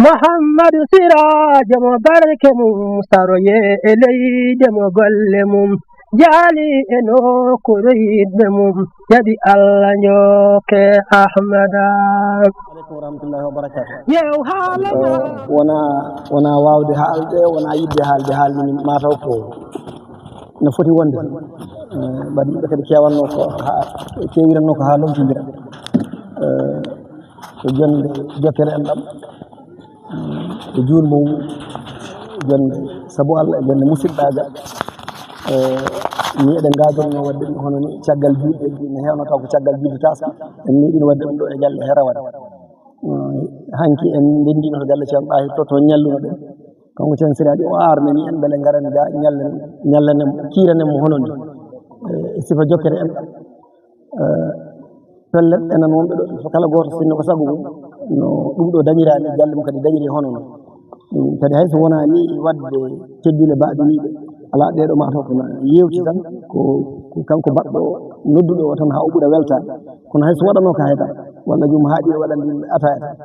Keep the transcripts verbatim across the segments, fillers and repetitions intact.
Muhammadu Siraajo mo barke mum saroye e leyde mo golle mum jaali e nokkuure yiɗɓe mum jaɓi Allah njokke Ahmada. Aleykum wa rahmatullahi wa barakatuh. Yew haala ma. Wona wona waawde haalde wona yiɗde haalde haalde min mataw ko no foti wonde. Mbaɗi yimɓe kadi kewanno ko ha kewiranno ko ha lomtidira. Ko jonde jokkere enɗam. E juulmo jonde sabu Allah e jonde musidɗagal. Ni eɗen gadorno wadde ɗum hono ni caggal julɗe ne hewnata ko caggal julde taska. En miɗino wadde ɗum ɗo e galle he rawata. Hanki en ndendino to galle ceerno ɗahi to to ñalluno ɗen. Kanko cen siraji o arnani en beele ngaren ga ñallen ñallanen kiranen mo hono ni. E sifa jokkere enɗam. Pellet enen wonɓe ɗo so kala gooto sinno ko sago mum no ɗum ɗo dañiraani galle mum kadi dañiri hono noon. Kadi hay so wonaa ni waɗde teddule baɗiniiɓe alaa ɗeɗo mataw kono yewti tan ko kanko baɗɗo nodduɗo o tan haa o ɓura weltaade. Kono hay so waɗanoo ka haydara walla jom haaɗi o waɗande yimɓe ataya tan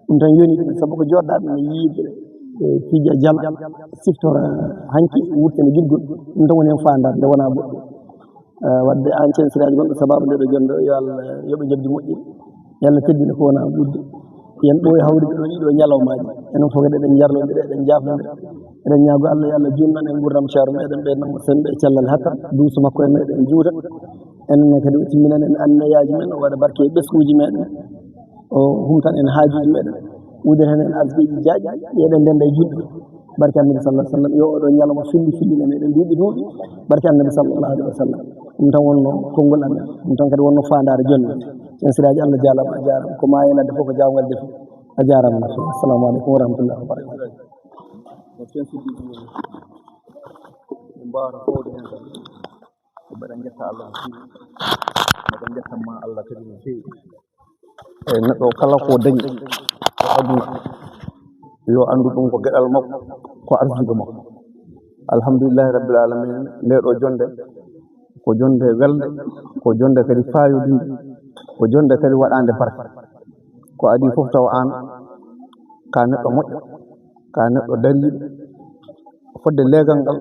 ɗum tan yoni ɗum sabu ko joɗɗaɓe no yiide fija jala siftora hanki wurtene girgol. Ɗum tan woni hen faandar nde wonaa goɗɗum. Wadde an cen siraji gonɗo sababu nde ɗo jonde yo Allah yoɓe jabdi moƴƴi. Yo Allah teddina ko wona ɓudde. Yen ɗo e hawride ɗo ɗiɗo ñalawmaji enen fof kadi eɗen jarlodira eɗen jaflodira. Eɗen ñaago Allah yo Allah junnan en gurdam ceero meɗen ɓeydanmo sembe e cellal hatta duuso makko e meɗen juuta. Enen ne kadi o timminan en annayaji men o waɗa barke e ɓeskuji meɗen. O humtan en haajuji meɗen. Wudir hen en arsiiji jaaƴi yeɗen ndenda e julɓe. Barke annabi sallallahu alaihi wasallam yo oɗo ñalawma filli fillina meɗen duuɓi duuɓi. Barke annabi sallallahu alaihi wasallam. Ɗum tan wonno konngol amen. Ɗum tan kadi wonno faandaare jonne. Cen siraaji Allah jaalama a jaarama ko ma yenande fof ko jaawngal defi. A jaarama no feewi. Assalamu alaikum wa rahmatullahi wa barakatuh. Ko cen siraaji ɗum en mbawata fowde hen tan. Mbeɗa jetta Allah no feewi. Mbeɗa jetta ma Allah kadi no feewi. E neɗɗo kala ko dañi e aduna yo anndu ɗum ko geɗal makko ko arsugo makko. Alhamdulillahi rabbil alamin. Nde ɗo jonde ko jonde welde ko jonde kadi fayodinde ko jonde kadi waɗande barke. Ko adi fof taw an ka neɗɗo moƴƴo ka neɗɗo dariiɗo. Fodde leegal ngal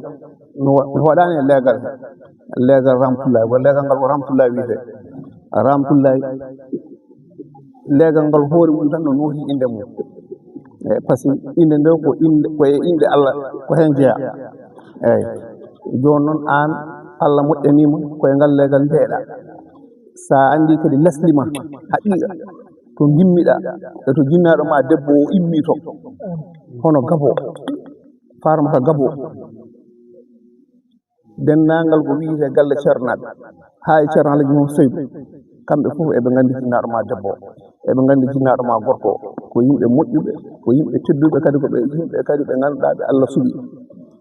no wa- no waɗaani e leegal he leegal Ramtullaay walla leegal ngal ko Ramtullaay wiyetee. Ramtullaay leegal ngal hoore mum tan no nooti innde mum. Eyi, par ce que innde nde ko innde ko e innde Allah ko heen jeyaa. Eyi, jooni noon aan Allah moƴƴaniima ko e ngal leegal njeeɗaa. So a anndii kadi lesdi ma haqiiqa to ngimmiɗaa e to jinnaaɗo ma debbo o immii to hono Gabo, Farmata Gabo, denndaangal ko wiyetee galle ceernaaɓe haa e ceerno Alaji Mum Seydu, kamɓe fof eɓe nganndi jinnaaɗo ma debbo o, eɓe nganndi jinnaaɗo ma gorko o, ko yimɓe moƴƴuɓe, ko yimɓe tedduɓe kadi ko ɓe yimɓe kadi ɓe ngannduɗaa ɓe Allah suɓii.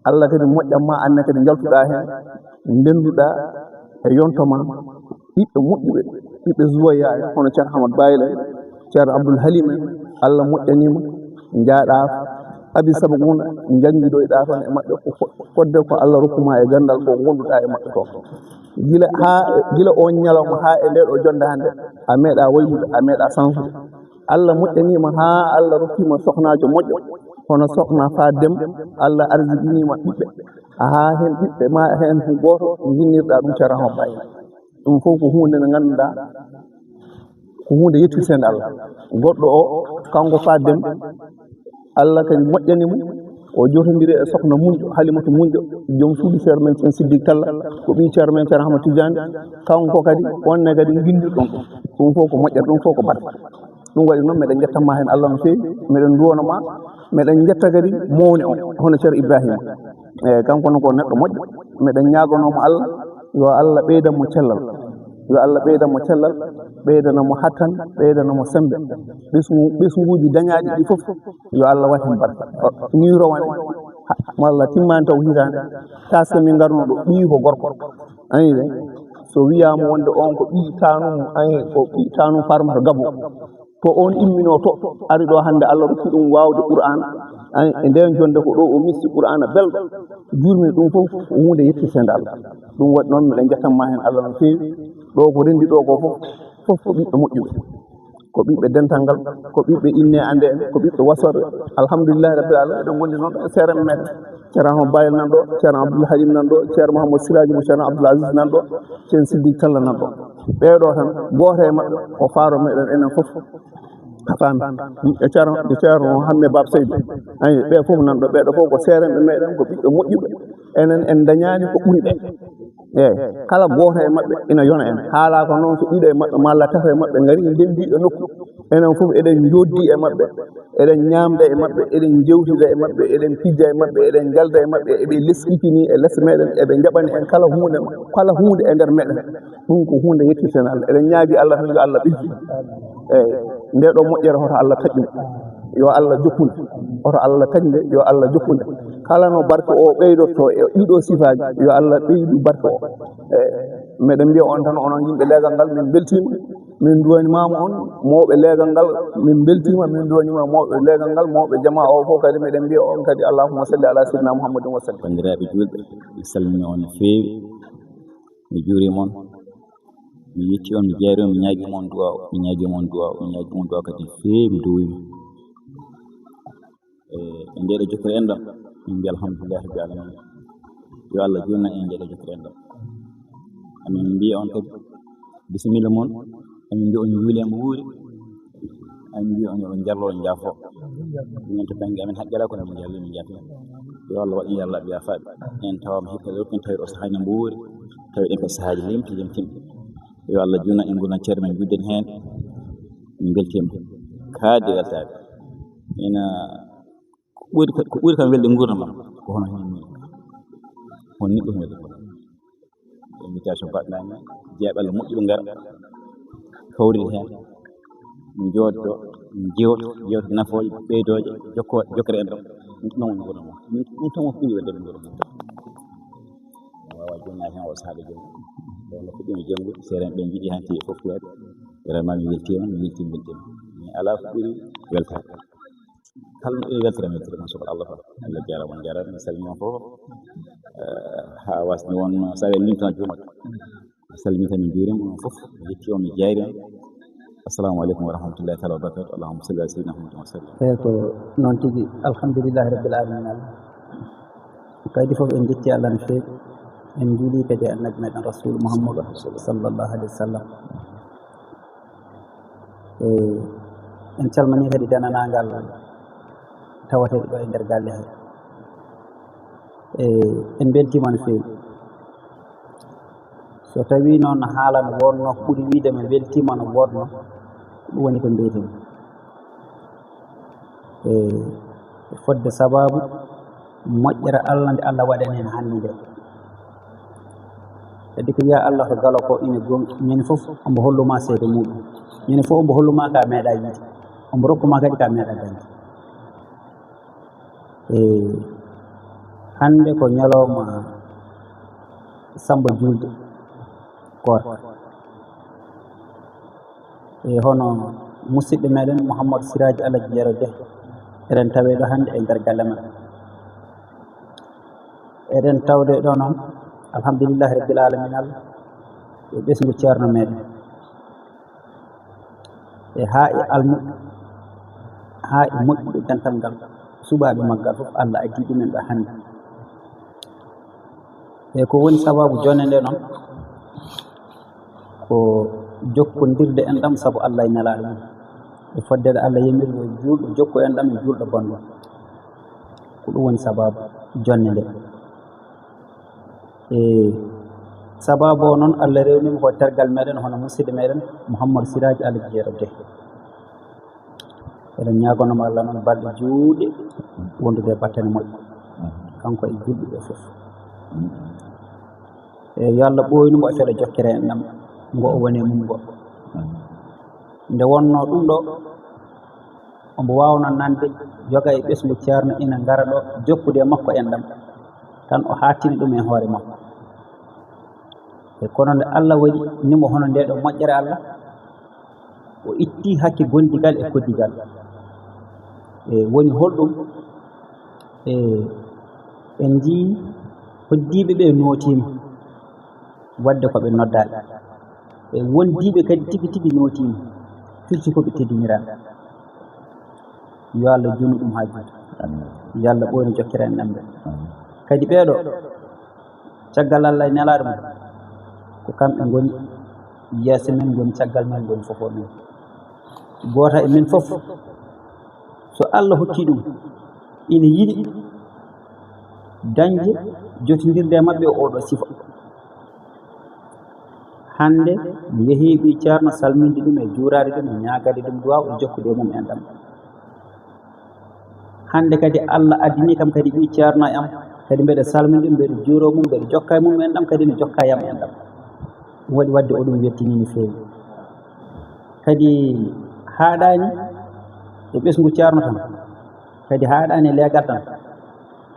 Allah kadi moƴƴan ma anne kadi njaltuɗaa heen, ndennduɗaa e yonto ma, ɓiɓɓe moƴƴuɓe, ɓiɓɓe Zuwayya en, hono Ceerno Hamad Bayel en, Ceerno Abdul Halim en, Allah moƴƴaniima, njaaɗaa Abi Sabaguna, njanngidoyɗaa toon e maɓɓe, ko fo- fodde ko Allah rokku ma e ganndal ko ngonduɗaa e maɓɓe toon. Gila haa gila oon ñalawma haa e ndee ɗoo jonnde hannde, a meeɗaa waylude, a meeɗaa sansude. Allah moƴƴaniima haa Allah rokkiima sohnaajo moƴƴo, hono sohna Faa Dem, Allah arsiqiniima ɓiɓɓe. A haa heen ɓiɓɓe ma heen gooto njinnirɗaa ɗum Ceerno Hamad Bayel. Ɗum fof ko huunde nde ngannduɗaa ko huunde yettirteende Allah. Goɗɗo o kanko Faa Dem, Allah kadi moƴƴani mo, o jotondiri e sohna Munjo, Halimatu Munjo, joom suudu ceerno men Ceerno Siddiq Talla, ko ɓii ceerno men Ceerno Ahmad Tidiane, kanko kadi, on ne kadi nginndirɗon ɗum. Ɗum fof ko moƴƴata, ɗum fof ko barke. Ɗum waɗi noon, meɗen njettan ma heen Allah no feewi, meɗen nduwano ma, meɗen njetta kadi mawni on, hono Ceerno Ibrahima. Eyi, kanko noon ko neɗɗo moƴƴo, meɗen ñaaganoo mo Allah, yo Allah ɓeydan mo cellal, yo Allah ɓeydan mo cellal, ɓeydana mo hattan, ɓeydana mo semmbe. Ɓesngu- ɓesnguuji dañaaɗi ɗi fof, yo Allah waɗ heen barke. Ni rowane, ha- walla timmaani taw hitaande, taske min ngarno ɗo, ɓiyi ko gorko. Ani de, so wiyaama wonde on ko ɓiyi tanum, ani ko ɓiyi tanum Farmata Gabo. To on imminoo to, ari ɗo hannde Allah rokki ɗum waawde Qur'aana, ani e ndeen jonnde ko ɗo o misti Qur'aana belɗo, jurmi ɗum fof ko huunde yettirteende Allah. Ɗum waɗi noon miɗen njettan ma heen Allah no feewi, ɗo ko renndi ɗo ko fof, fof ko ɓiɓɓe moƴƴuɓe. ko ɓiɓɓe dental ngal, ko ɓiɓɓe inne ande en, ko ɓiɓɓe wasorɓe. Alhamdulillahi rabbil alamin, eɗen gondi noon e seere meɗen. Ceerno Ahmad Bayel nan ɗo, Ceerno Abdoul Halim nan ɗo, Ceerno Mouhamadou Siraji mo Ceerno Abdoul Aziz nan ɗo, Ceerno Siddiq Talla nan ɗo. Ɓeeɗo tan, gooto e maɓɓe ko faaro meɗen enen fof. A faami? E Ceerno, e Ceerno Hamme Baba Seydou. Ayi, ɓe fof nan ɗo, ɓeeɗo fof ko seerenɓe meɗen, ko ɓiɓɓe moƴƴuɓe. Enen en dañaani ko ɓuri ɓe. Eeyi, kala gooto e maɓɓe ina yona en. Haalaa ko noon so ɗiɗo e maɓɓe malla tato e maɓɓe ngari ndenndi e nokku. Enen fof eɗen njooddii e maɓɓe, eɗen ñaamda e maɓɓe, eɗen njewtida e maɓɓe, eɗen pijja e maɓɓe, eɗen njalda e maɓɓe, eɓe leskitinii e les meɗen, eɓe njaɓani en kala huunde, kala huunde e nder meɗen. Ɗum ko huunde yettirten Allah. Eɗen ñaagi Allah tan yo Allah ɓeydu. Eeyi, nde ɗo moƴƴere hoto Allah taƴ ɗum. Yo Allah jokku nde. Hoto Allah taƴ nde, yo Allah jokku nde. Kala no barke o ɓeydotto e ɗiɗo sifaaji, yo Allah ɓeydu barke o. Eeyi, meɗen mbiya on tan, onon yimɓe leegal ngal, min mbeltiima. Min nduwanimaama on, mawɓe leegal ngal, min mbeltiima, min nduwaniima mawɓe leegal ngal, mawɓe jamaa o fof kadi, meɗen mbiya on kadi, allahumma salli ala sayyidina Muhammadin wa sallim. Banndiraaɓe juulɓe, mi salmini on no feewi, mi juuriima on, mi yetti on, mi jaari on, mi ñaagii mon duwaaw, mi ñaagii mon duwaaw, mi ñaagii mon duwaaw kadi no feewi, mi duwii. E, e nde ɗo jokkere enɗam, min mbiya alhamdulillahi rabbil alamin. Yo Allah juutnu en e nde ɗo jokkere enɗam. Amin mbiya on kadi, bisimilla mon, amin mbiya on njuulee mbuuri, amin mbiya on yo on njarlo, on njaafo. Min to bannge amin haqqila kono min njalli, min njaafi. Yo Allah waɗ en yo Allah ɓe yaafaaɓe. En tawaama hikka ɗo, en tawi o sahaani mbuuri, tawi ɗen ko sahaaji limti, limtinɗi. Yo Allah juutnu en, ngurndan ceerno men, juutden heen. Min mbeltiima. Kaadi weltaade. Ina ko ɓuri, ko ɓuri kam welde nguurndam am, ko hono heen min. Hon niɗɗo heen welde nguurndam. Invitation mbaɗɗaa mi, jeeɓal moƴƴuɓe ngara, kawriti heen, njooɗdo, jewto, jewto nafooje, ɓeydooje, jokko, jokkere enɗam. Ɗum tan woni nguurndam am. Ɗum tan woni ko ɓuri welde nguurndam am. Mi waawaa jonngaade heen o saabe jonngo. Ɗo no fuɗɗiima jonngude, seerenɓe njiɗi heen tigi fof tuwaade. Vraiment mi weltiima, mi weltiima, weltiima. Mi alaa ko ɓuri weltaade. Kala no ɓuri weltere, weltere, machallah, Allah fa. Allah jaaraama, on njaaraama, mi salmii on fof. Eh, haa waasde won, so a limtan juumat. Mi salmii tan, mi juuriima on fof, mi yetti on, mi jaari on. Assalamu aleykum wa rahmatullahi taala wa barakatuh. Allahumma salli ala sayyidina Muhammadin wa sallim. Eeyi, ko noon tigi, alhamdulillahi rabbil alamin. Kadi fof en njetti Allah no feewi. En njuulii kadi e Annabi meɗen Rasuulu Muhammadu sallallahu alaihi wa sallam. E, en calminii kadi denanaagal tawateeɓe ɗo e nder galle he. E, en mbeltiima no feewi. So tawii noon haala no woodnoo, ko ɓuri wiyde mi weltiima no woodnoo, ko ɗum woni ko mbiyetee-mi. E, fodde sabaabu moƴƴere Allah nde Allah waɗani en hannde nde. Kadi ko wiya Allah ko galo ko ine goonga, ñande fof omo hollu ma seede muɗum. Ñande fof omo hollu ma ka meeɗa yiide. Omo rokku ma kadi ka meeɗa dañde. E, hannde ko ñalawma Samba Juulde Koorka. E, hono musidɗo meɗen Mouhamadou Siraji Alaji Yero Dia, eɗen tawe ɗo hannde e nder galle men. Eɗen tawde ɗo noon, alhamdulillahi rabbil alamin, Allah e ɓesngu ceerno meɗen. E haa e almuɓɓe, haa e moƴƴuɓe dental ngal, suɓaaɓe maggal fof, Allah addi ɗumen ɗo hannde. E ko woni sabaabu jonnde nde noon? Ko jokkondirde enɗam sabu Allah e nelaaɗo mum. E fodde ɗo Allah yamiri ko juulɗo jokku enɗam e juulɗo bonɗo. Ko ɗum woni sabaabu jonnde nde. E sabaabu o noon, Allah rewniima ko tergal meɗen, hono musidɗo meɗen Mouhamadou Siraji Alaji Yero Dia. Eɗen ñaagono mo Allah noon balɗe juutɗe wondude e battane moƴƴe, kanko e julɓe ɓe fof. E yo Allah ɓooynu mo e feɗo jokkere enɗam ngo o woni e mum ngo. Nde wonnoo ɗum ɗo, omo waawno nande yoga e ɓesngu ceerno ina ngara ɗo jokkude e makko enɗam, tan o haattini ɗum e hoore makko. E kono nde Allah waɗi nimo hono nde ɗo moƴƴere Allah, o itti hakke gondigal e koddigal. E woni holɗum? E en njii hoddiiɓe ɓe nootiima waɗde ko ɓe noddaaɓe. E wondiiɓe kadi tigi tigi nootiima. Firti ko ɓe teddiniraa. Yo Allah juutnu ɗum haa juuta. Yo Allah ɓooynu jokkere en ɗam ɓe. Kadi ɓeeɗo, caggal Allah e nelaaɗo mum, ko kamɓe ngoni yeeso men, ngoni caggal men, ngoni fof o men. Gooto e men fof, so Allah hokki ɗum, ina yiɗi dañde jotondirde e maɓɓe e oɗo sifa. Hannde mi yehii ɓii Ceerno salminde ɗum e juuraade ɗum e ñaagaade ɗum duwaaw e jokkude e mum en ɗam. Hannde kadi Allah addinii kam kadi ɓii Ceerno e am, kadi mbeɗa salminde ɗum, mbeɗa juuroo mum, mbeɗa jokka e mum en ɗam, kadi ne jokka e am en ɗam. Ɗum waɗi waɗde oɗum weltinii no feewi. Kadi haaɗaani e ɓesngu Ceerno tan, kadi haaɗaani e leegal tan.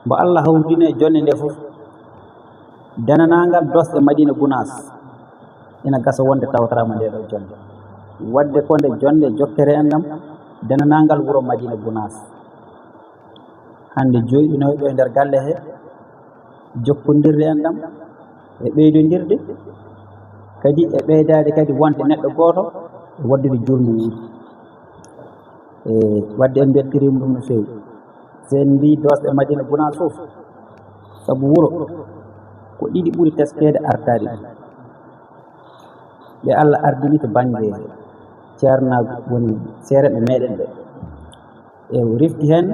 Mbo Allah hawridinoo e jonnde nde fof, denanaangal doosɗe Madina Gunaas ina gasa wonde tawtoraama nde ɗo jonnde. Waɗde ko nde jonnde jokkere en ɗam, denanaangal wuro Madina Gunaas. Hannde jooɗinooɓe e nder galle he, jokkondirde en ɗam, e ɓeydondirde, kadi e ɓeydaade kadi wonde neɗɗo gooto, e waɗdude jurnde wuuri. E waɗde en mbeltiriima ɗum no feewi. So en mbii doosɗe Madina Gunaas fof, sabu wuro ko ɗiɗi ɓuri teskeede artaade ɗum. Ɓe Allah ardini to bannge ceernaagu woni seereɓe meɗen ɓe. E refti heen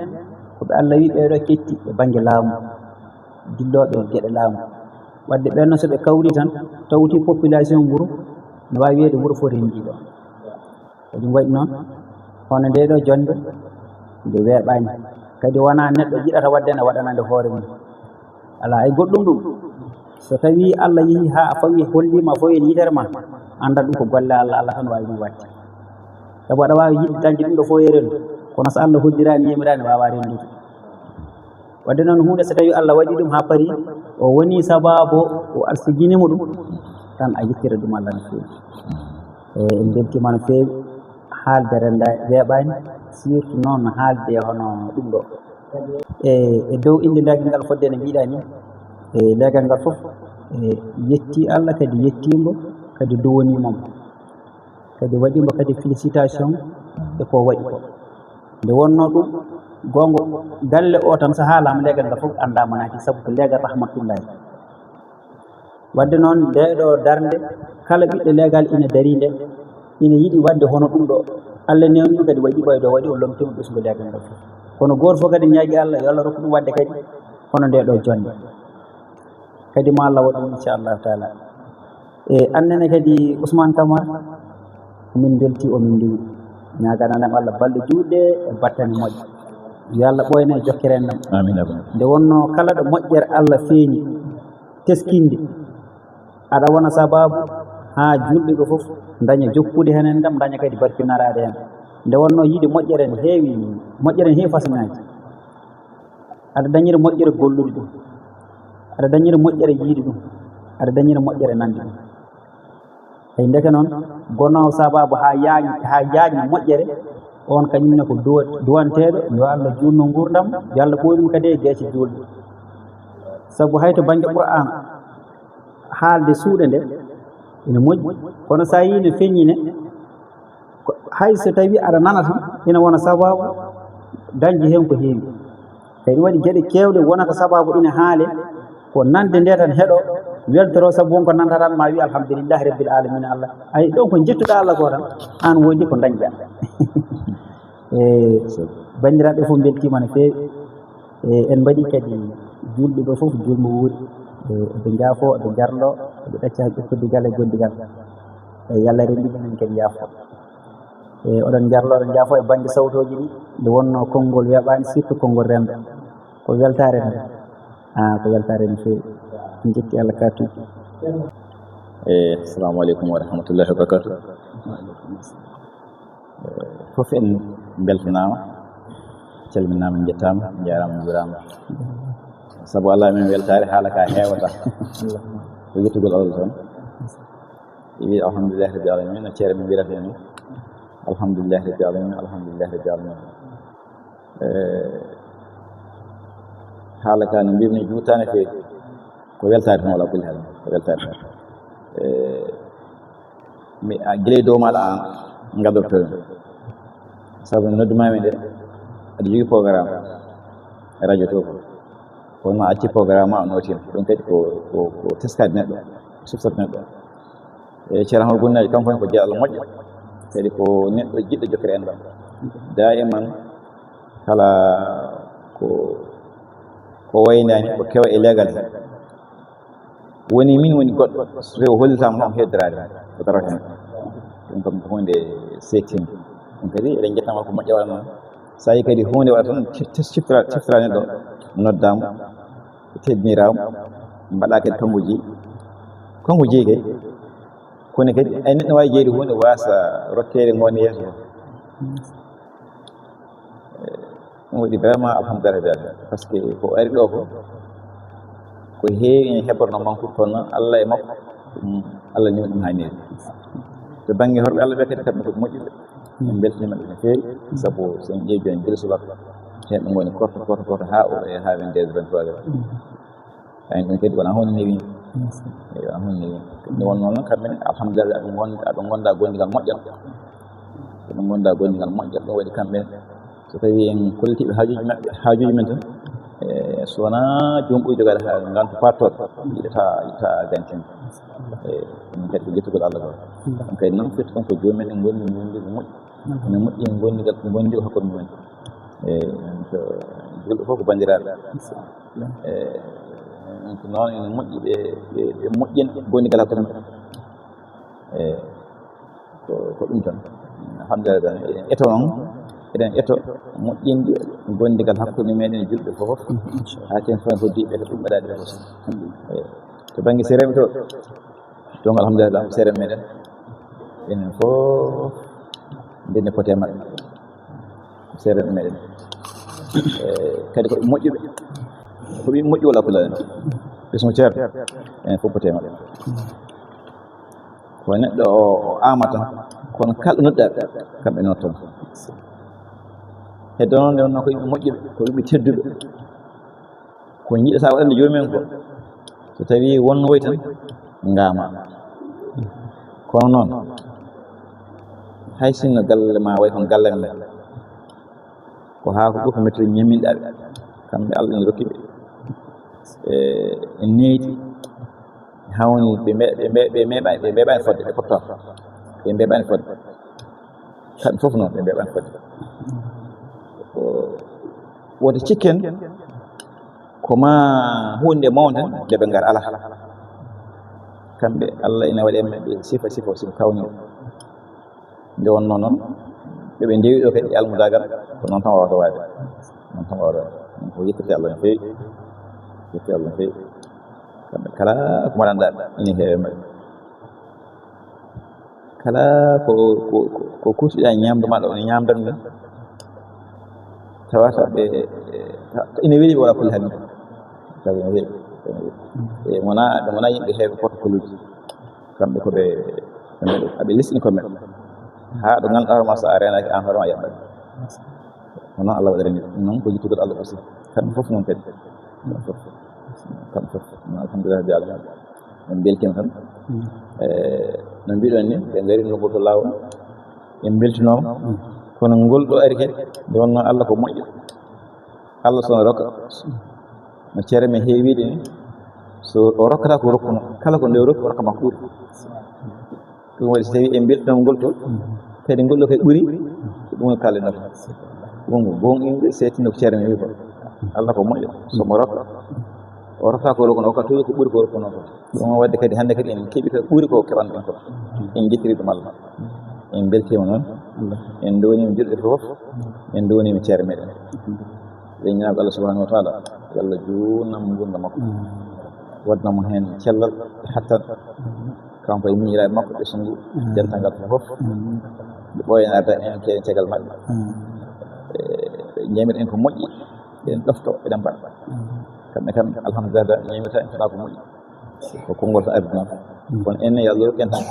ko ɓe Allah wi ɓeeɗo ketti e bannge laamu, dillooɓe e geɗe laamu. Waɗde ɓeen noon so ɓe kawri tan, tawti population wuro, no waawi wiyeede wuro fof renndii ɗo. Ko ɗum waɗi noon, hono ndee ɗoo jonnde, nde weeɓaani. Kadi wonaa neɗɗo yiɗata waɗde nde waɗanande hoore mum. Alaa hay goɗɗum ɗum. So tawii Allah yehii haa a fawii, holliima, a fawii e yitere ma, annda ɗum ko golle Allah, Allah tan waawi ɗum waɗde. Sabu aɗa waawi yiɗde dañde ɗum ɗo fof e renndo, kono so Allah hoddiraani, yamiraani, waawaa renndude. Waɗde noon, huunde so tawii Allah waɗi ɗum haa parii, o woni sabaabu, o arsigini mo ɗum, tan a yettira ɗum Allah no feewi. E, en mbeltiima no feewi, haalde rennda weeɓaani, surtout noon haalde hono ɗum ɗo. E, e dow innde leegal ngal fodde no mbiɗaa ni, e, leegal ngal fof, e, yetti Allah, kadi yettii mbo, kadi duwonii mo. Kadi waɗi mbo kadi félicitation e ko waɗi ko. Nde wonnoo ɗum, goonga, galle o tan so haalaama, leegal ngal fof anndaama naati, sabu ko leegal rahmatullahi. Waɗde noon, ndee ɗoo darnde, kala ɓiɗɗo leegal ina darii nde, ina yiɗi waɗde hono ɗum ɗo. Allah newnii ɗum kadi, waɗi ɓayde o waɗi, o lomtiima ɓesngu leegal ngal fof. Kono gooto fof kadi ñaagi Allah, yo Allah rokku ɗum waɗde kadi hono ndee ɗoo jonnde. Kadi ma Allah waɗu ɗum, inchallahu taala. E annene kadi Ousmane Camara, min mbeltii, o min nduwi. Ñaagana ɗam Allah balɗe juutɗe e battane moƴƴe. Yo Allah ɓooyne e jokkere en ɗam. Amin, amin. Nde wonnoo kala ɗo moƴƴere Allah feeñi, teskinde, aɗa wona sabaabu haa juulɓe ɓe fof ndaña jokkude heen en ɗam, ndaña kadi barkinaraade heen. Nde wonnoo yiɗi moƴƴere ne heewi, moƴƴere ne heewi façon ŋaaji. Aɗa dañira moƴƴere gollude ɗum, aɗa dañira moƴƴere yiide ɗum, aɗa dañira moƴƴere nande ɗum. Eyi, ndeke noon, gonoowo sabaabu haa yaañi, haa yaañi moƴƴere, oon kañum ne ko duwa-, duwanteeɗo, yo Allah juutnu nguurndam, yo Allah ɓooy ɗum kadi e geece juulɗe. Sabu hay to bannge Qur'aan, haalde suuɗe nde ina moƴƴi, kono so a yii no feññi ne, ko, hay so tawii aɗa nana tan, ina wona sabaabu dañde heen ko heewi. Eyi, ɗum waɗi geɗe keewɗe wonata sabaabu ina haale, ko nande nde tan heɗo weltoro, sabu won ko nanta tan ma wi alhamdulillahi rabbil alamina Allah. Ay, ɗon ko jettuɗa Allah ko tan, aan woodi ko dañɗa. E, banndiraaɓe fof mbeltiima no feewi. E, en mbaɗi kadi juulɓe ɓe fof juulmo wuuri. E, eɓe njaafo, eɓe njarlo, eɓe ɗacca ƴukkoddigal e gondigal. E, yo Allah renndin en kadi yaafo. E, oɗon njarlo, oɗon njaafo e bannge sawtooji ɗi, nde wonnoo konngol weeɓaani, surtout konngol renndo. Ko weltaare tan. Ah, ko weltaare no feewi. En njetti Allah ka tuuti. E, assalamu aleykum wa rahmatullahi wa barakatuh. E, fof en mbeltanaama, calminaama, njettaama, njaaraama, njuuraama. Sabu Allah men weltaare, haala ka heewata. Ko yettugol Allah tan. Wi alhamdulillahi rabbil alamin, no ceere men wirata ni. Alhamdulillahi rabbil alamin, alhamdulillahi rabbil alamin. E, haala ka no mbimi juutaani feewi. Ko weltaare tan, wala kulli haal, ko weltaare tan. E, mi, a, gila e dow maaɗa aan, ngadortoɗen. Sabu noddumaami nde aɗa jogii programme e radio to ko. Kono a acci programme ma, a nootiima. Ɗum kadi ko, ko, ko teskaade neɗɗo, siftat neɗɗo. E Ceerno Ahmadu Gunnaaji, kanko ne ko jeyɗo Allah moƴƴo. Kadi ko neɗɗo jiɗɗo jokkere enɗam. Daiman kala ko, ko waynaani, ko kewa e leegal he. Woni min woni goɗɗo, so tawi o hollitaama tan o heddoraade, o daroo heen. Ɗum kam ko huunde seektinde. Ɗum kadi eɗen njettaama ko moƴƴa waɗa noon. So tawi kadi huunde waɗa tan, cif-, cif-, ciftora, ciftora neɗɗo, noddaama, teddiniraama, mbaɗa kadi kanko jeyi. Kanko jeyi kadi. Kono kadi, ay neɗɗo waawi jeyde huunde, waasa rokkeede ngoonde yeeso. Ɗum waɗi vraiment alhamdulillah rabbil alamin, par ce que ko ari ɗo ko, ko heewi ene heɓorno mankude, kono Allah e makko, ɗum Allah newni ɗum haa neewi. To bannge horɓe Allah ɓe kadi, kamɓe ko moƴƴuɓe. Min mbeltaniima ɓe no feewi, sabu so en ƴeewi jooni gila subaka, heen ɗum woni korto, korto, korto haa o, e haa vingt-deux, vingt-trois heures. Kayen ɗum kadi wona hunde newi. Eyi, wona hunde newi. Ɗum won noon kamɓe ne, alhamdulillah, aɓe ngon-, aɓe ngonda gondigal moƴƴal. Aɓe ngonda gondigal moƴƴal, ɗum waɗi kamɓe ne, so tawi en kollitiiɓe haajuuji maɓɓe, haajuuji men tan, e, so wonaa joom ɓuri jogaade haa ngantu pattooɗo, yiɗata, yiɗata gantin. E, ɗum kadi ko ƴettugol Allah ko. Ɗum kadi noon firti kon ko joom men en ngondi, ngondi ko moƴƴi. Ene moƴƴi en gondigal, gondigal hakkunde mumen. E, so julɗo fof ko banndiraaɓe. E, donc noon ene moƴƴi ɓe, ɓe, ɓe moƴƴina gondigal hakkunde mumen. E, ko, ko ɗum tan. Alhamdulillah, eɗen eto noon, eɗen eto moƴƴinde gondigal hakkunde meɗen julɓe fof. Haa ken fof ko diɓe ko ɗum mbaɗaade ko. E, to bannge sereeɓe to, donc alhamdulillah, seereeɓe meɗen, enen fof ndenne pote maɓɓe. Seereeɓe meɗen. E, kadi ko moƴƴuɓe. Ko ɓe moƴƴi wala kula en. Ɓe sono ceer. Enen fof pote maɓɓe. Ko neɗɗo o, o amata, kono kala noddaɓe, kamɓe notton. Heddo noon nde wonno ko yimɓe moƴƴuɓe, ko yimɓe tedduɓe. Ko jiɗata waɗande joomum en ko, so tawi won no woy tan, ngaama. Kono noon, hay sinno galle ma way kono galle men, ko haa ko ɓuri ko mettude ñamminɗa ɓe. Kamɓe Allah ene rokki ɓe, e, e needi, hawni ɓe mbe-, ɓe mbe-, ɓe meeɓaani, ɓe mbeeɓaani fodde, ɓe potto, ɓe mbeeɓaani fodde. Kamɓe fof noon, ɓe mbeeɓaani fodde. Ko woote cikken, ko ma huunde mawnde, nde ɓe ngar alaa. Kamɓe, Allah ina waɗi e maɓɓe sifa, sifa, sifa kawniiɗo. Nde wonnoo noon, ɓe ɓe ndewi ɗo kadi e almudaagal, ko noon tan wawata waade. Noon tan wawata waade. Ɗum ko yettirde Allah no feewi. Yettirde Allah no feewi. Kamɓe kala ko mbaɗanɗaa ene heewi e maɓɓe. Kala ko, ko, ko, ko kuutiɗaa ñaamdu ma ɗo, ene ñaamdan ɗum. Tawata ɓe, ene weli wala kulli hannde. Sabu ene weli. E wona, ɓe wona yimɓe heewɓe protocole uji. Kamɓe ko ɓe, ɓe mbaɗi, aɓe lisini ko men. Haa ɗo ngannduɗaa hoore ma, so a reenaaki aan hoore ma, a yaɓɓat. Kono Allah waɗirani ɗum noon ko yittugol Allah aussi. Kamɓe fof noon kadi. Kamɓe fof. Kamɓe fof. Alhamdulillah, rabbil alamin. En mbeltiima tan. Mm. E, no mbiɗon ni, ɓe ngari nokku to laawol. En mbeltinooma. Mm. Kono ngol ɗo ari kadi, nde wonnoo Allah ko moƴƴo. Allah so no rokka. No ceere men heewiide ni, so o rokkata ko rokkuno, kala ko nde o rokki, o rokka ma ko ɓuri. Ɗum waɗi so tawi en mbeltinooma ngol to, kadi ngol ɗo kadi ɓuri, ko ɗum woni kalɗen ɗo. Wongo goonɗinɓe seetinoo ko ceerno wi ko. Allah ko moƴƴo, so mo rokka, o rokkata ko rokkuno, o rokka tawde ko ɓuri ko rokkuno ko. Ɗum waɗde kadi hannde kadi en keɓi ko ɓuri ko keɓanɗen ko. En njettiri ɗum Allah. En mbeltiima noon. En ndowniima julɓe fof. En ndowniima ceerno meɗen. Eɗen ñaagoo Allah subhanahu wa taala, yo Allah juutnan mo nguurndam makko. Waɗana mo heen cellal e hattan. Kanko e miñiraaɓe makko ɓe sunngu, mm, dental ngal fof. Mm. Ɓe ɓooyana arda en, keewen caggal maɓɓe. Mm. E, ɓe ñaamir en ko moƴƴi, eɗen ɗofto, eɗen mbaɗa. Mm. Kamɓe kam, alhamdulillah, ɓe ñaamirta en kala ko moƴƴi. Ko konngol tan ardi noon. Mm. Kono enen, yo Allah rokku en tan.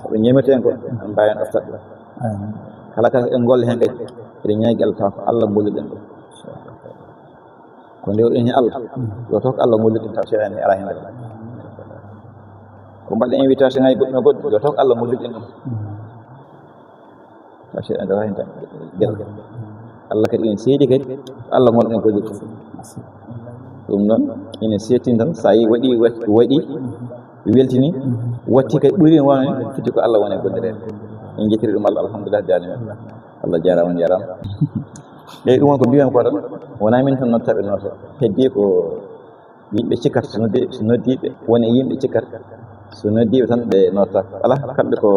Ko ɓe ñaamirta en ko, en mbaawi en ɗoftat ɗum. Mm. Kala kala en golle heen kadi, eɗen ñaagi Allah tawa ko Allah ngolluɗen ɗum. Ko nde o ene Allah, yo taw ko Allah ngolluɗen taw, so en alaa heen. Ko mbaɗen invitation ngaji goɗɗi e goɗɗi, yo taw ko Allah ngolluɗen ɗum. Tawa seeɗa ene dawa heen tan. Gila. Allah kadi ene seedi kadi, Allah ngonɗen gollirde. Ɗum noon, ene seedtini tan, so a yi waɗi, waɗi, weltini, watti kadi ɓuri wonde fidde ko Allah woni e gollireede. En njettiri ɗum Allah, alhamdulillah, rabbil alamin. Allah jaaraama, on njaaraama. Eeyi, ɗum woni ko mbiyan ko tan, wonaa min tan noddata ɓe noddata. Heddii ko yimɓe cikkata, so noddi-, so noddiiɓe, woni e yimɓe cikkata, so noddiiɓe tan ɓe noddata. Alaa, kamɓe ko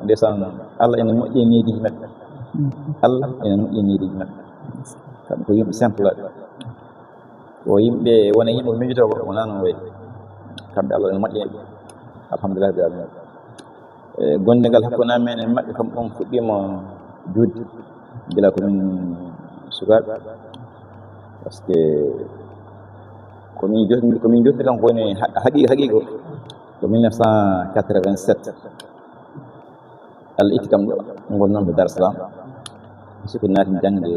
ndeysaan, Allah ene moƴƴi e neediiji maɓɓe. Allah ene moƴƴi e neediiji maɓɓe. Kamɓe ko yimɓe simple. Ko yimɓe, wona yimɓe ko miijotoo ko, wonaa noon wayi. Kamɓe Allah ene moƴƴi. Alhamdulillah, rabbil alamin. E, gonde ngal hakkunde amen e maɓɓe kam, ɗum fuɗɗiima juutde gila ko min sukaaɓe. Parce que ko min jotndi, ko min jotndi kam ko woni ha-, haqiiqa, haqiiqa ko mille neuf cent quatre-vingt-sept. Allah itti kam ɗo, ngon noon ko Dar Salam. Siko naati jangde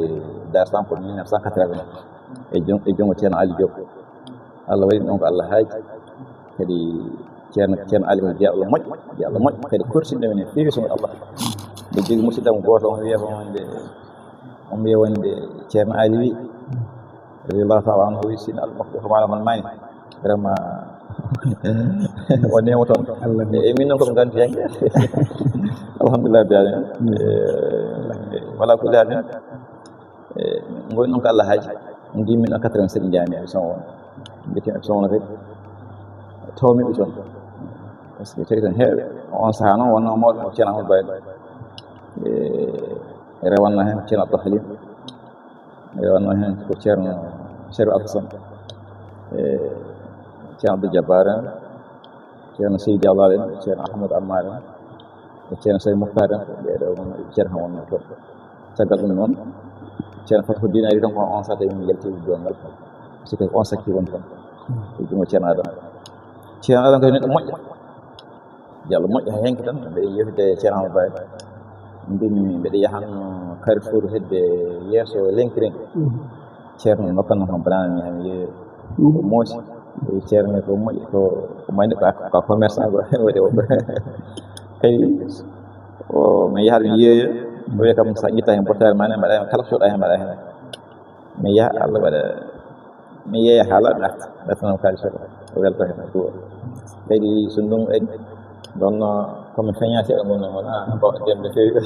Dar Salam ko mille neuf cent quatre-vingt e jon-, e junngo Ceerno Ali Diop. Allah waɗi ɗum ko Allah haaji. Kadi Ceerno, Ceerno Ali ko jeyaaɗo moƴƴo, jeyaaɗo moƴƴo. Kadi korsinɗo men e feewi so Allah. Mbiɗo jogii musidɗo am gooto, on wiya ko wonde, on wiya wonde Ceerno Ali wi, radiyallahu ta'ala anhu, wi, "Seydi Ali makko ko maana kon maani." Vraiment, o neema toon. Allah. E min noon ko mi ganti hen. Alhamdulillah, rabbil alamin. Mm. E, wala kulli haalin. E, ngoni noon ko Allah haaji. Mbiimi noon quatre-vingt-sept njaami e son o. Mbiimi e son o kadi. Tawmi ɓe toon. Parce que tawi tan heewɓe. On sahaa noon wonnoo mawɗo o Ceerno Amadou Baylo. E, rewanno heen Ceerno Abdou Halim. E wonnoo heen ko Ceerno Sherif Alhassan, e Ceerno Abdou Jabbar en, Ceerno Seydi Allah en, Ceerno Ahmadou Ammar en, e Ceerno Seydi Mouhtar en, ko ɓee ɗoo woni Ceerno kam wonnoo toon. Caggal ɗum noon, Ceerno Fathu Dinaari tan ko on sahaa min njalti e duwal ngal. Siko on sakki woni toon. E junngo Ceerno Adama. Ceerno Adama kadi neɗɗo moƴƴo. Diallo moƴƴo haa heŋki tan, mbeɗa yewtida e Ceerno Amadou Ba. Mbimi mbeɗa yahanno Carrefour hedde yeeso Lenkiren. Mhm. Ceerno nokkanno kam banaana mi, mi yeeyo. Mhm. Ko moosi. Ceerno ko moƴƴi, ko, ko mayde ko, ko commerçant ko waɗi o. Kadi o, mi yahat mi yeeyo. O wiya kam sa ƴetta heen bottaari ma ne, mbaɗa heen kala ko soɗa heen, mbaɗa heen. Mi yaha, Allah waɗa, mi yeeya haa laaɓi arta, ɓertanam kaalis o, o welta heen, o duwa. Kadi so ndungu ari, ɗoon no, ko mi feñaa seeɗa, ngon no, wona, ah, bon, ndeen no feewi.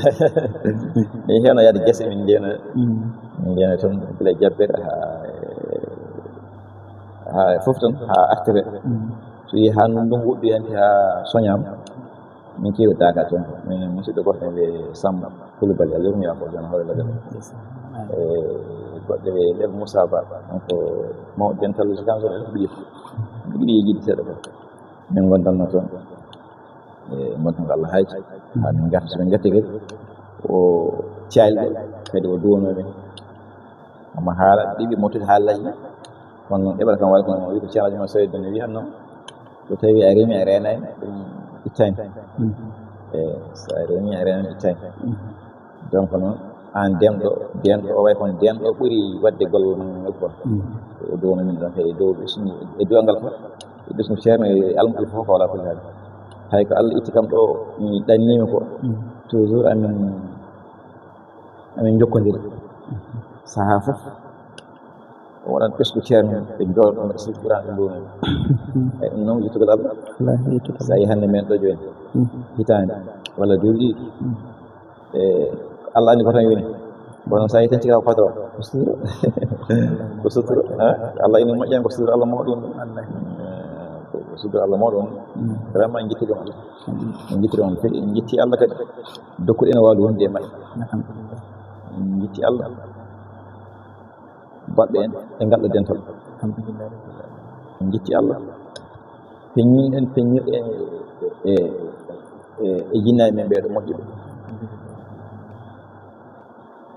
Min heen o yaade gese, min njeena, mm, min njeena toon, gila jabbere haa, haa fof tan, haa artire. Mm. So yii haa ndungu woɗɗi hanti haa soñaama, min keewi daagaa toon. Min musidɗo goɗɗo ne wiyee Samba Coulibaly, Allah yurmo yaafo, jom hoore Lagos. E goɗɗo wiyee Lel Moussa Ba, donc mawɗo dental uji kan ɗon, ɓiye. Ɓiye yiɗi seeɗa ko. Min ngondanno toon. E ngontan ko Allah haaji. Haa min ngarta, so min ngarti kadi, o caalɗo, kadi o duwanoo min. Amma haala ɗiɗi mottude haala laƴi. Kono noon, ɗeɓal kam walla kono wi ko Ceerno Juma Seydi ne wiyanno, so tawi a remi a reenaani, ɗum ittaani. Mhm. E so a remi a reenaani, ittaani. Mhm. Donc noon, aan denɗo, denɗo o way kono denɗo ɓuri waɗde gollal ngal fof. Mhm. O duwano min ɗon kadi e dow ɓesngu, e duwal ngal fof. E ɓesngu Ceerno e almuɓɓe fof ko alaa kulli haal. Hay ko Allah itti kam ɗo, mi ɗanniima ko. Mhm. Toujours amin Amin njokkondira sahaa fof. O waɗat ɓesngu Ceerno, ɓe njooɗo ɗum, ɓe sigi Quraan, ɓe nduuna. Eyi, ɗum noon, yettugol Allah. Wallaahi, yettugol Allah. So a yii hannde men ɗo jooni, mm, hitaande walla duuɓi ɗiɗi. Mm. E Allah anndi ko tan yoni. Kono so a yii tan cika ko patron. Ko sutura. Ko sutura, ha? Allah ina moƴƴi, ko sutura Allah mawɗo on. Wallaahi. Eh, ko sutura Allah mawɗo on. Mm. Vraiment, en njettii ɗum Allah. En njettii on, en njettii Allah kadi. Dokkuɗo en waawde wonde e maɓɓe. Alhamdulillah. En njettii Allah. Baɗɗo en e ngal ɗo dental. Alhamdulillah. En njettii Allah. Peññiiɗo en, peññiiɗo e, e, e, e jinnaaɓe men ɓee ɗo moƴƴuɓe.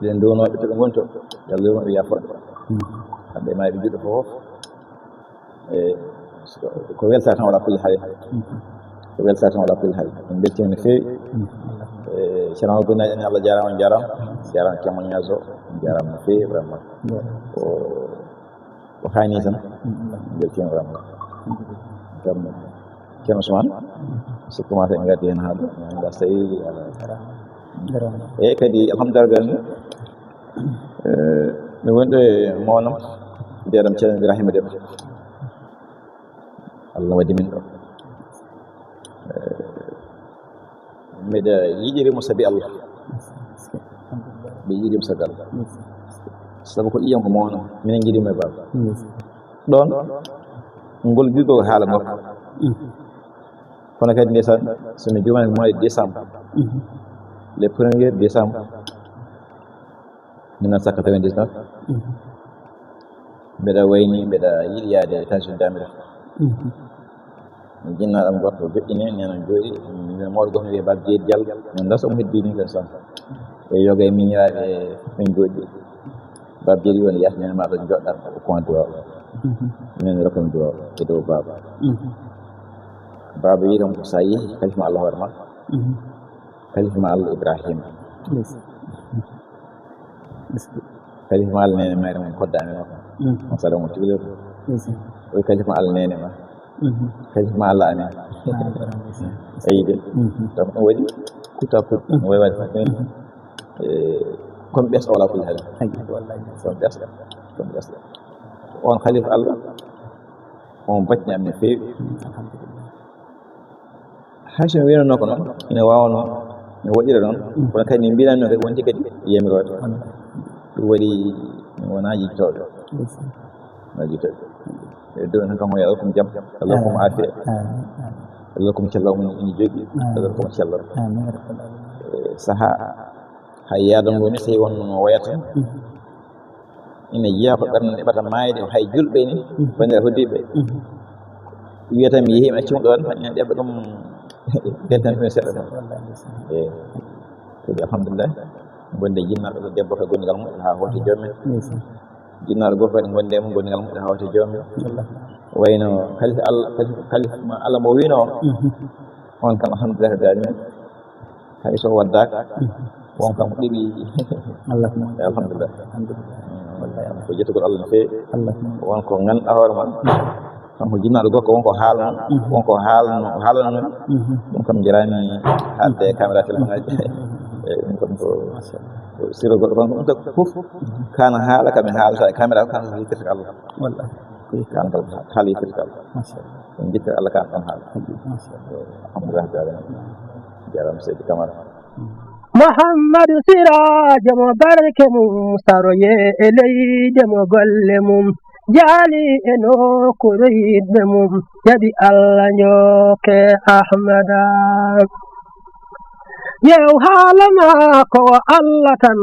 Eɗen nduwanooɓe to ɓe ngoni to, yo Allah yurmo ɓe, yaafoo ɓe. Mm. Kamɓe e maayɓe juuɗe fof. E, ko weltaare tan alaa kulli haal. Ko weltaare tan alaa kulli haal. En mbeltiima no feewi. E, Ceerno Amadou Bounay, en Allah jaaraama, on njaaraama. Njaaraama témoignage o, on njaaraama no feewi, vraiment. Ko, ko haani tan. En mbeltiima vraiment. Kam, Ceerno Ousmane, so commencé en ngardi heen haala, en ngardi so tawi, ala. Eyi, kadi alhamdulillah, mi wonɗo e mownam, mbiyaɗam Ceerno Ibrahima Debbo. Allah waɗi min ɗo. Mbiɗa yiɗiri mo sabi Allah. Mbiɗa yiɗiri mo sabi Allah. Sabu ko ƴiiƴam ko mawɗo. Minen njiɗi mo e baaba. Ɗoon, ngol giɗo ko haala makko. Kono kadi ndeysaan, so mi juumaani ko mois de décembre. Le premier décembre. Mille neuf cent quatre-vingt-dix-neuf. Mbeɗa wayni, mbeɗa yiɗi yaade États-Unis d'Amérique. Jinnaaɗo am gooto joƴƴini, neena jooɗi, minen mawɗo gooto ne wiyee Baaba Jeeri Jallo, min ndaso omo heddii min kadi son. E yoga e miñiraaɓe min jooɗi. Baaba Jeeri woni yaasi, neena ma ɗo joɗɗa ko point duwaaw. Minen rokon duwaaw e dow baaba. Baaba wiyi kam ko so a yehi, kalifa ma Allah hoore ma. Kalifa ma Allah Ibrahima. Kalifa ma Allah neene mayre mum kodda amen o kam. On sara mo tigi lew. Oy kalifa ma Allah neene ma. Kalifa ma Allah amen. Eyyi de. Donc ɗum waɗi kuta kut. Ɗum waɗi waɗi fof. Comme ɓes o wala kul hali. Comme ɓes. Comme ɓes. On kalifa Allah. On baɗni am no feewi. Hay so mi wiyanoo ko noon, ina waawanoo mi waɗira noon, kono kadi min mbiɗani noon kadi wonti kadi yamiroode. Ɗum waɗi mi wonaa yejjitooɗo. Wonaa yejjitooɗo. E dow tan kam, yo Allah hokku mo jam, Allah hokku mo aafiya. Allah hokku mo cellal mum ina jogii, Allah hokku mo cellal. E sahaa, hay yaadam woni, so wonno no wayata. Ina jeyaa ko ɓernde ɗeɓata maayde, hay julɓe ni, banndiraaɓe hoɗdiiɓe. Wiyata mi yehii, mi accii mo ɗoon, ina ɗeɓa ɗum, dentan ɗum e seeɗa ɗum. Eey. Kadi alhamdulillah, ngonde jinnaaɗo ɗo debbo ka gonndigal muɗɗo haa hooti joom men. Jinnaaɗo gorko kadi ngonde mum gonndigal muɗɗo haa hooti joom men. Wayno kalifa Allah, kalifa, kalifa ma Allah mo wiino on. On kam alhamdulillah rabbil alamin. Hay so waddaaka, won kam ko ɗiɗi. Allah ko moƴƴi. Alhamdulillah. Alhamdulillah. Wallahi, Allah. Ko jettugol Allah no feewi. Allah ko moƴƴi. Won ko ngannduɗaa hoore ma. Kanko jinnaaɗo gorko, won ko haalno, won ko haalno, haalano men. Ɗum kam jaraani haalde e caméra téléphone aji. Eyi, ɗum kam ko, ko sirru goɗɗo, kono ɗum tagi fof, kana haala kam e haalata e caméra, kana ko yettirta Allah. Wallahi. Ko yettirta Allah. Kana kam haala yettirta Allah. Machallah. En njettii Allah kan ɗon haala. Alhamdulillah rabbil alamin. Jaaraama Seydi Camara. Muhammadu Siraajo mo barke mum saroye e leydi mo golle mum jaali e nokkuure yiɗɓe mum jaɓi Allah njooke Ahmada. Yew haala ma ko Allah tan